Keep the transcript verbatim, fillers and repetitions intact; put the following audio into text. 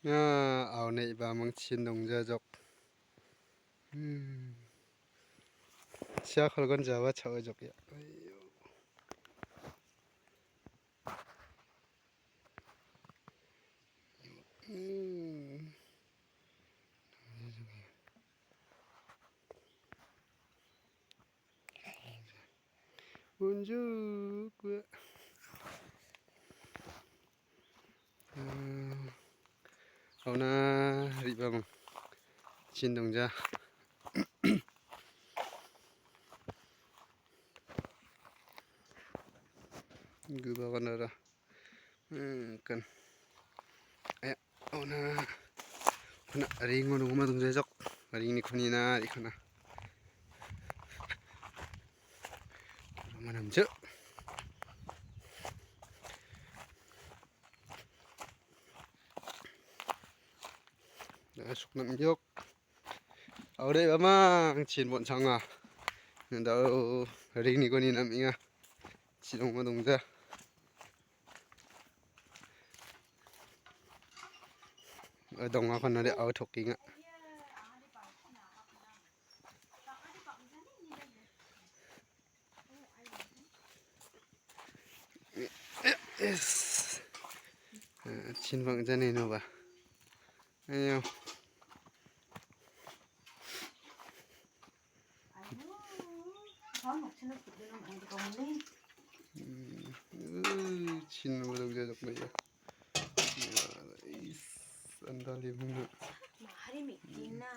Ah, aune iba mangchin dongjajok. Hmm. Sia kolgon jawa chawa jok ya. Ayo. Hmm. Unjuk. Eh, auna ribamang. Chin dongja. Guba kanara. Hmm, kan. Aya, auna. Kuna ringo nungma dongjajok. Ringni kunina, rikana. Manamjo. Asuk namjok. Aure bamang chin bon changa. Nandao ringni goni naminga. Chidongma dongja. Donga kanare au tokinga. Yes. Ah, chin bang jani no ba. Ayo. Hmm, uh, chin bang jajak na ya. Ya, is, anda limna. Hari meeting na.